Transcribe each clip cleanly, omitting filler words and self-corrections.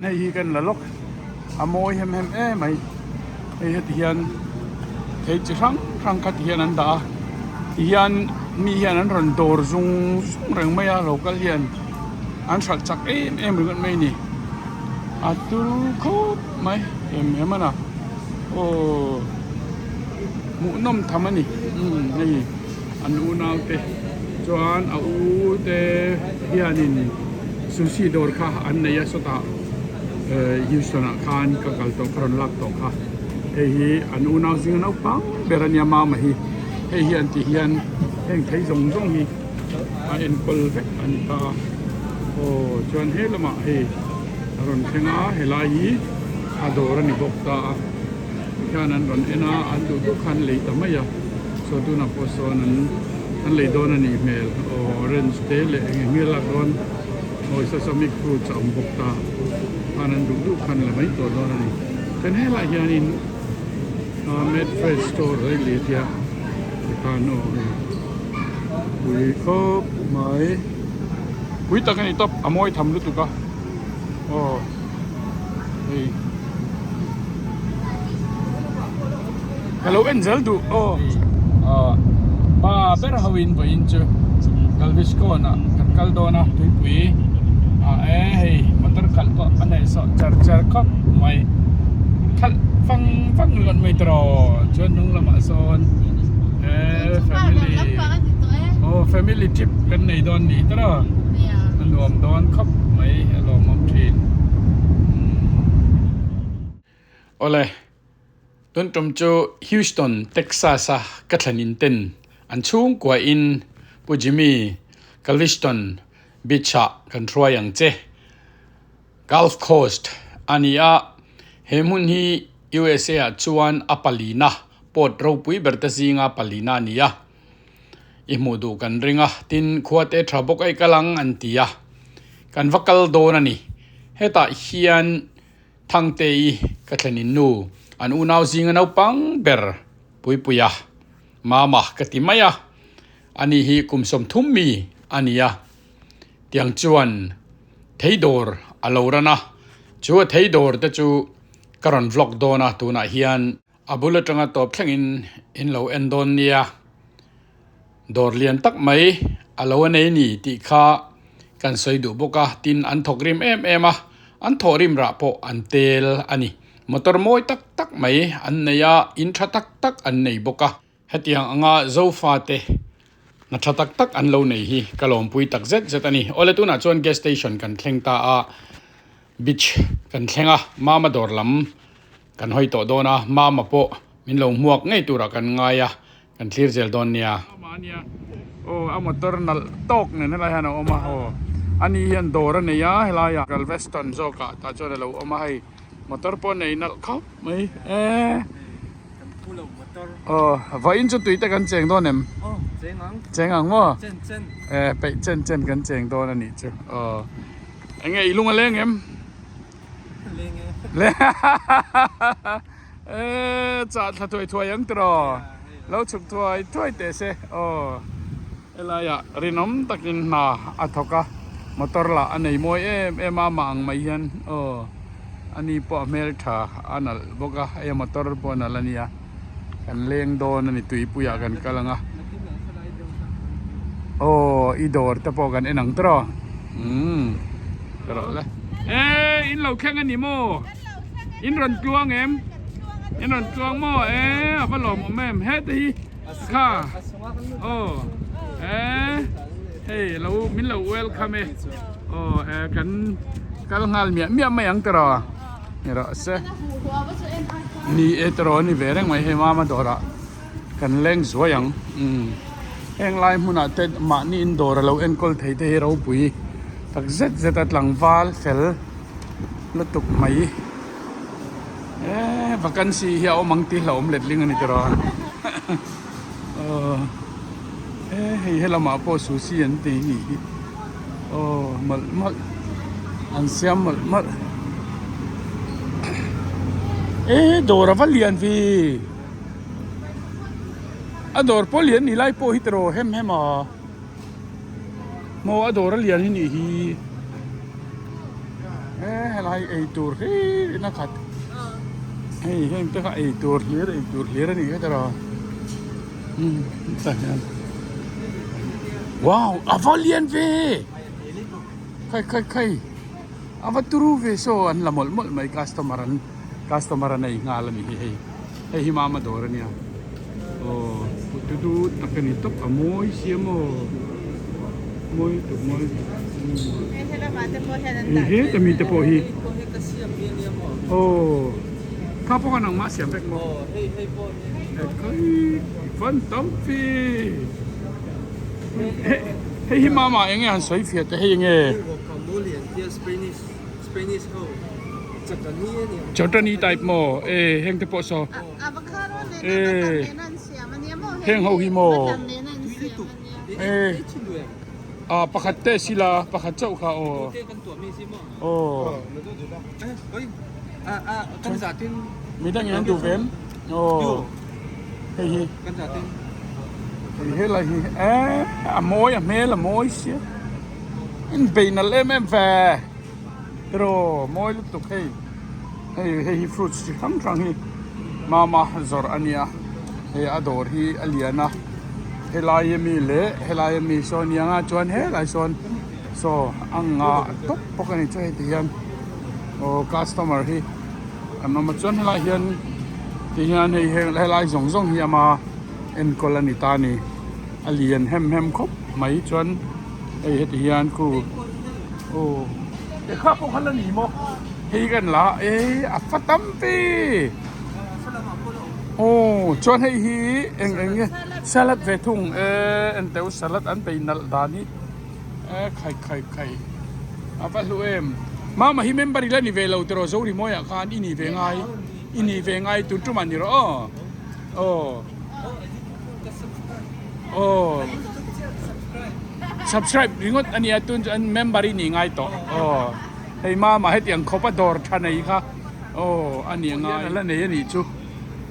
Hei hi kan la lawk a mawi hem hem em mai hei heti hian thei chi hrang hrang kha ti hian an dah a ti hian mi hian an rawn dawr zung zung reng mai a lo kal hian an hralh chak em em ringawt mai a ni a turu khawp mai em em a na aw hmuhnawm tham a ni umm hei an unau te chuan a u te hianin sushi dawr kha an nei a sawtah eh Houston ah khan ka kal tawh ka rawn lak tawh kha hei hi an unau zinga naupang ber a nia mama hi hei hi an tih hian heng thei zawng zawng hi a enkawl vek a ni ta a aw chuan he lamah hei a rawn thleng a helai hi a dawr a ni bawk ta a. Tikhian an rawn en a, an duh duh kha an lei ta mai a, saw tunah pawh sawn an an lei dawn a nih hmel, aw orange te leh eng eng nge lak dawn aw saw saw mix fruits a awm bawk ta, khan an duh duh kha an la mai tawh dawn a ni. Chuan helaiah hianin made fresh store a lei a tia tikhan aw hei pui khawp mai pui tak a ni tawp a mawi tham lutuk a aw. Hei ka lo en zel duh aw ah pa ber ho in vawiin chu Galvescon ah kan kal dawn a tuipui ah e hei motor khalh pawh a hnaih sawh char char khawp mai khalh vang vang luat mai tawh chuan hnung lamah sawn e family aw family trip kan nei dawn ni tawh a nuam dawn khawp mai a lawmawm thin. Awle, tun tum chu Houston, Texas a ka thlen in ten an chhungkua in Pu Jimmy Galveston Beach ah kan hruai ang che. Gulf Coast a ni a, he hmun hi USA ah chuan a palina port ropui ber te zinga palina a ni a. I hmuh duh kan ring a, tin khua te tha bawk aih kal ang an ti a, kan va kal dawn a ni. Hetah hian Thangtei ka thlen in nu, an unau zinga naupang ber Puipuia, Mama ka ti mai a, ani hi kum 30 mi a ni a, tiang chuan theidawr a lo ran a, chu a theidawr te chu ka rawn vlog dawn a tunah hian. A bul atanga tawp thlengin in lo en dawn nia, dawr lian tak mai a lo a nei ni tih kha kan sawi duh bawk a, tin an thawk rim em em a, an thawh rim rah pawh an tel a ni. Motor mawi tak tak mai an nei a, in tha tak tak an nei bawk a. Hetiang anga Zofate hna tha tak tak an lo nei hi ka lawmpui tak zet zet a ni. Awle tunah chuan gas station kan thleng ta a, beach kan thleng a, Mama dawr lam kan hawi tawh dawn a, Mama pawh min lo hmuak ngei turah kan ngai a, kan thlir zel dawn nia. Mama a nia, aw a motor nalh tawk nen helai hian a awm a, aw ani hian dawr a nei a helaiah Galveston zawkah tah chuan a lo awm a hei motor pawh nei nalh khawp mai e. Kan pu lo motor. Aw vawiin chu tui te kan cheng dawn em? Aw cheng ang. Cheng ang maw? Chen chen. E peih chen chen kan cheng dawn a nih chu. Aw enge i lung a leng em? Leng e. Le e chah thla thuai thuai ang tiraw? Lo chhuk thuai thuai teh se. Aw helaiah rinawm takin hna a thawk a motor lah a nei mawi em em a mah ang mai hian aw. Ani pawh a hmeltha a nalh bawk a, hei a motor pawh a nalh a nia, kan leng dawn a ni tuipuiah kan kal ang a, aw i dawr te pawh kan en ang tawh umm ka rawh le. E in lo thleng a ni maw? In rawn tluang em? In rawn tluang maw? E a va lawmawm em hete hi kha aw e hei lo min lo welcome e aw e kan Kal nghal miah miah mai ang tiraw ni rawh se ni e tiraw ni ve reng mai hei mama dawrah kan leng zuai ang umm heng lai hmunah te mahni in dawr a lo enkawl thei te hi ropui tak zet zet a tlangval fel lutuk mai e vacancy hi a awm ang tih hlauhawm letling a ni tiraw aw e hei helamah pawh sushi an ti nih hi. Aw mawlh mawlh an siam mawlh mawlh e dawr a va lian ve a dawr pawh lian ni lai pawh hi tiraw hem hem a maw a dawr a lian hi nih hi e. helai ei tur hlir in a khat hei heng te kha ei tur hlir ei tur hlir a nih kha tiraw umm hetah hian wow a va lian ve khai khai khai a va turu ve saw an la mawlh mawlh mai customer an customer a nei nghal a ni hi hei hei hi mama dawr a nia aw tu dut tak a ni tawp a mawi sia maw mawi tuk mawi umm heta mi te pawh hi aw kha pawh kha nangmah siam vek maw fan tam fe hei hi mama eng nge han sawi fiah teh hei eng nge. Chutney type maw e heng te pawh saw e heng ho hi maw e ah pakhat te sila pakhat chauh kha aw aw midangin an duh ve em aw hei hi helai hi e a mawi a hmel a mawi sia in bei nalh em em ve. Tiraw mawi lutuk hei hei hei hi fruits chi hrang hrang hi mama zawrh a nia hei a dawr hi a lian a helai ami leh helai ami saw a nia chuan helai sawn saw a ngah tawp bawk a ni chu hei ti hian aw customer hi an awm a chuan helai hian ti hian hei helai zawng zawng hi ama enkawl a ni ta a ni a lian hem hem khawp mai chuan hei heti hian khu aw e kha pawh kha la ni maw hei kan la e a fa tam ve aw chuan hei hi eng eng nge salad ve thung e enteu salad an bei nalh dan hi e khai khai khai a va hlu em mama hi member i la ni ve lo tiraw Zorimawiah khan i ni ve ngai i ni ve ngai tun tumah ni rawh aw aw. Aw subscribe ringawt a nia tun chu an member i nih ngai tawh aw hei mama hetiang khawp a dawr tha nei kha aw a nih ngai a la nei a nih chu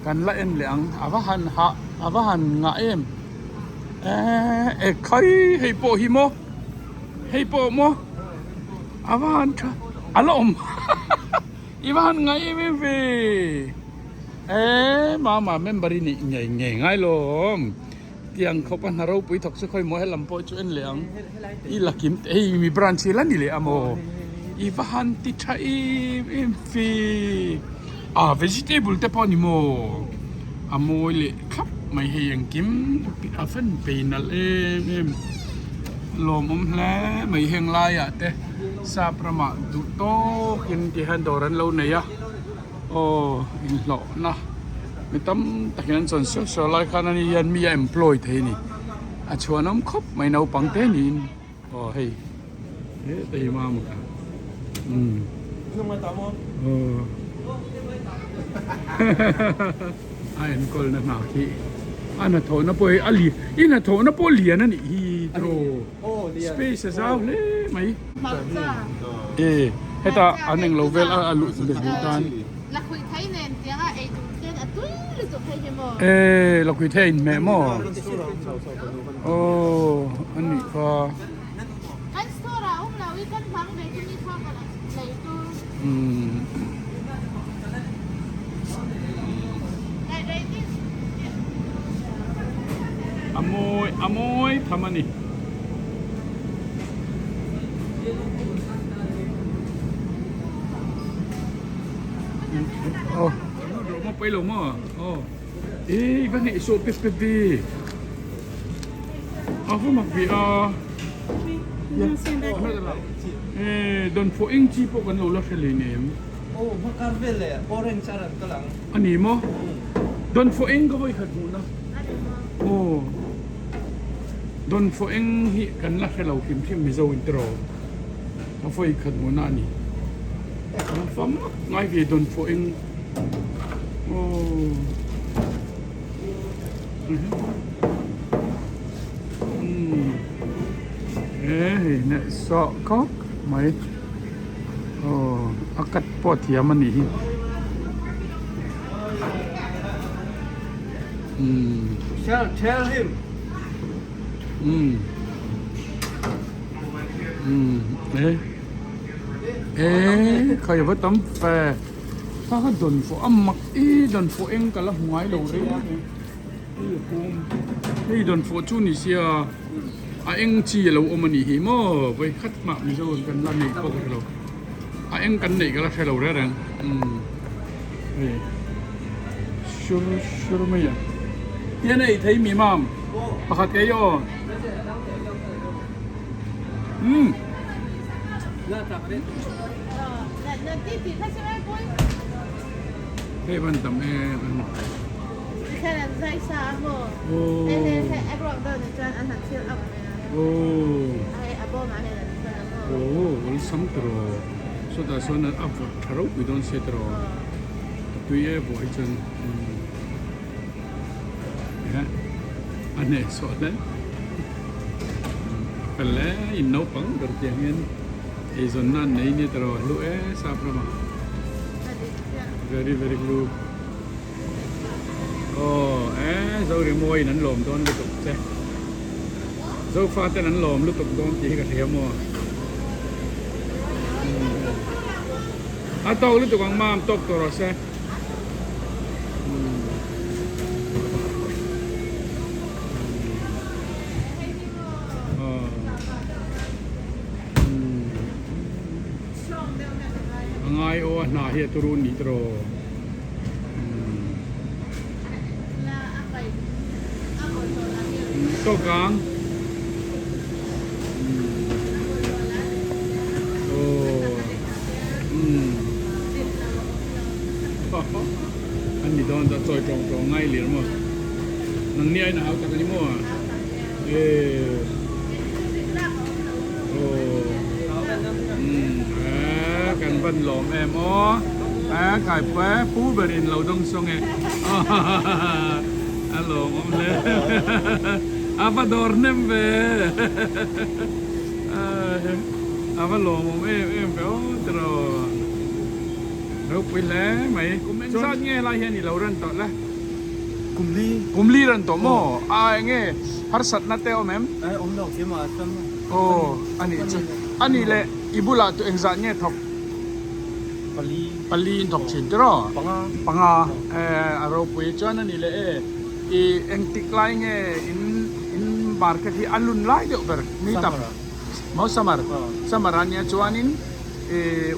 kan la en leh ang a va han hah a va han ngah em eee e khai hei pawh hi maw hei pawh maw a va han tha a la awm i va han ngaih em em ve. Eee mama member i nih ngei ngei ngai lawm tiang khawp a hna ropui thawk chu khawi maw helam pawh chu en leh ang i la kim hei mi branch hi la ni leh a maw i va han ti tha em em fe a vegetable te pawh a ni maw a mawi leh thlap mai hei engkim a fan pei nalh em em lawmawm hle mai heng laiah te sap ramah duh tawkin ti hian dawr an lo nei a. Aw inhlawhna mi tam tak hian an chawn suau suau lai khan ani hian mi a employ thei a ni a chhuanawm khawp mai naupang te niin aw hei heta hi mama kha umm aw a enkawl na hna khi a hnathawhna pawh hi a li i hnathawhna pawh lian a nih hi tiraw space a zau hle mai. E heta an englo vel a luh leh duh tan. E lakhuih thei a inhmeh maw? Aw a nih kha. Umm. A mawi a mawi tham a ni. Aw rawh maw pawi lo maw aw e va hneih sawh pep pep ve a va mak ve a e dawn pawh eng chi pawh kan lo la hre leh nem a ni maw dawn pawh eng ka vawi khat hmuhna aw. Dawnfawh eng hi kan la hre lo hrim hrim Mizo in tiraw a vawi khat hmuhna a ni. A fa mak ngai ve dawnfawh eng aww umm he hei hneh sawh khawp mai aw a cut pawh a thiam a nih hi. Umm. Tell, tell him. Umm. Umm. Eh. E khai va tam fe kha kha dawnfawh a mak i dawnfawh eng ka la hmu ngai lo reng reng hei a kawm hei dawnfawh chu ni sia a eng chi a lo awm a nih hi maw vawikhat mah mizo ang kan la neih pawh ka hre lo a eng kan neih ka la hre lo reng reng umm hei sur sur mai a tian a ei thei mi mam pakhat kei aw. Umm. Hei van tam em em. Aw awlsam tiraw sawtah sawn a vawt tha ropui dawn sia tiraw a tui e vawh hi chuan a hnehsawh hle. A fel e, in naupang ber tiang hian eizawnna an nei nia tiraw hlu e sap ramah very very hlu aw e Zorimawiin an lawm dawn lutuk che Zofa ten an lawm lutuk dawn tih hi ka hria maw a tawk lutuk ang mam tawk tawh rawh se. A ngai aw a hna hi a turu ni tiraw. Tawk ang. An ni dawn chuan chawi tawng tawng ngai lir maw? Nang ni aiin a hau tak a ni maw? Eee Aw kan van lawm em aw a kai pu pu berin lo dawng sawng e a lawmawm hle a va dawr hnem ve A va lawmawm em em ve aw tiraw. Ropui hle mai. Kum engzat nge helai hian i lo ran tawh le? Kum li. Kum li ran tawh maw? A enge harsatna te awm em? Ai awm lo keimah ah chuan maw. Aw a nih chu. A nih leh i bulah tu engzat nge thawk? Pali. Pali in thawk thin tiraw? Panga. Panga. A ropui chuan a nih leh e i engtik lai nge in in market hi a lun lai deuh ber mi tam? Maw summer? Summer a nia chuanin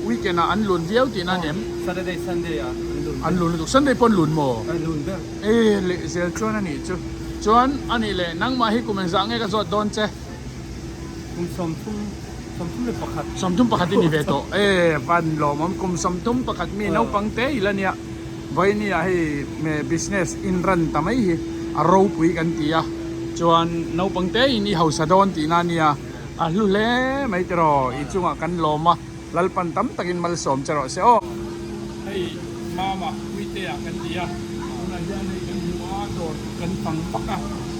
weekend ah an lun viau tihna a ni em? Saturday Sunday ah an lun An lun lutuk. Sunday pawh an lun maw? An lun ber. E leh zel chuan a nih chu. Chuan a nih leh nangmah hi kum engzah nge ka zawt dawn che? Kum 31 31. 31 i ni ve tawh. E van lawmawm kum 31 mi naupang te i la nia. Vawinia hei business in ran ta mai hi a ropui kan ti a, chuan naupang te in i hausa dawn tihna a nia, a hlu hle mai tiraw i chungah kan lawm a, Lalpan tam takin malsawm che rawh se aw. Hei Mama Puitea kan ti a, tunah hian hei kan hmu a dawr kan fang vak a,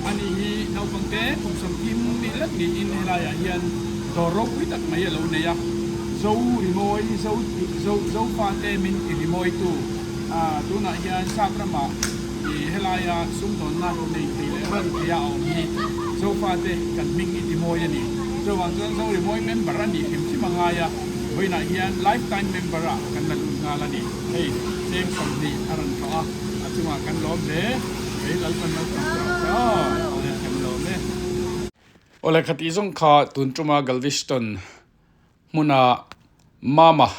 ani hi naupang te kum 30 mi lek niin helaiah hian dawr ropui tak mai a lo nei a. Zo rimawi, zo zo Zofate min ti rimawitu tunah hian sap ramah ih helaia sumdawnna nei thei leh ran theia a awm hi Zofate kan hming i ti mawi a ni. Chuvang chuan Zo rimawi member a nih hrim hrim a ngai a, vawiinah hian lifetime member ah kan la lut nghal a ni. Hei cheng 20 a rawn tlawh a, a chungah kan lawm hle. Hei Lalpan Lalpan chu a che aw, kan lawm e. Awle khatih zawng kha tun tuma Galveston hmuna Mama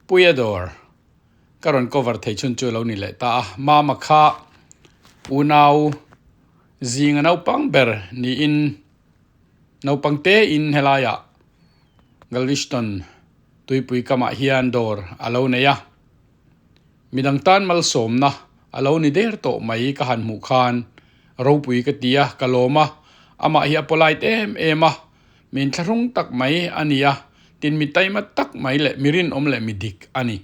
Puia dawr ka rawn cover thei chhun chu a lo ni leh ta a. Mama kha unau zinga naupang ber niin naupang tein helaiah Galveston tuipui kamah hian dawr a lo nei a. Midang tan malsawmna a lo ni der tawh mai ka han hmuh khan ropui ka ti a, ka lawm a. Amah hi a polite em em a. Min thlahrung tak mai a ni a, tin mi taima tak mai leh mi rinawm leh mi dik a ni.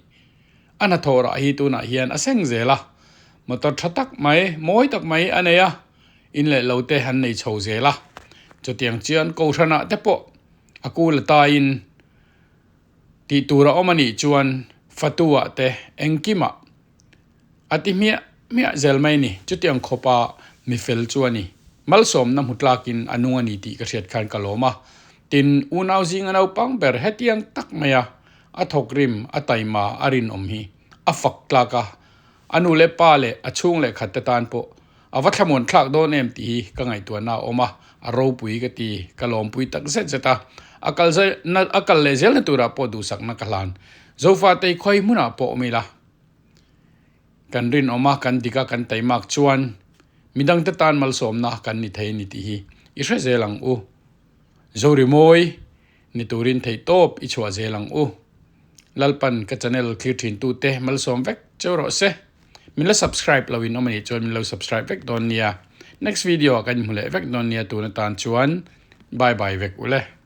A hnathawh rah hi tunah hian a seng zel a, motor tha tak mai, mawi tak mai a nei a, in leh lo te an nei chho zel a. Chutiang chuan Kohhranah te pawh a kul a taiin tih tur a awm a nih chuan Fatuah te engkimah A ti hmiah hmiah zel mai ni. Chutiang khawpa mi fel chu a ni. Malsawmna hmu tlakin a nung a ni tih ka hriat khan ka lawm a. Tin, unau zinga naupang ber hetiang tak mai a. A thawk rim, a taima, a rinawm hi a fak tlak a, a nu leh pa leh a chhung leh khat te tan pawh a va thlamuan thlak dawn em tih hi ka ngaihtuahna a awm a, a ropui ka ti, ka lawmpui tak zet zet a, a kal na a kal leh zelna turah pawh duhsakna ka hlan. Zofatei khawi hmunah pawh awm ila, kan rinawm a, kan dik a, kan taimak chuan midangte tan malsawmna kan ni thei a ni tih hi i hre zel ang u. Zorimawi. Ni turin theihtawp i chhuah zel ang u. Lalpan ka channel thlir thin tute malsawm vek cheu rawh se. Min la subscribe lo in awm anih chuan min lo subscribe vek dawn nia. Next video ah kan inhmu leh vek dawn nia tun atan chuan bye bye vek ule.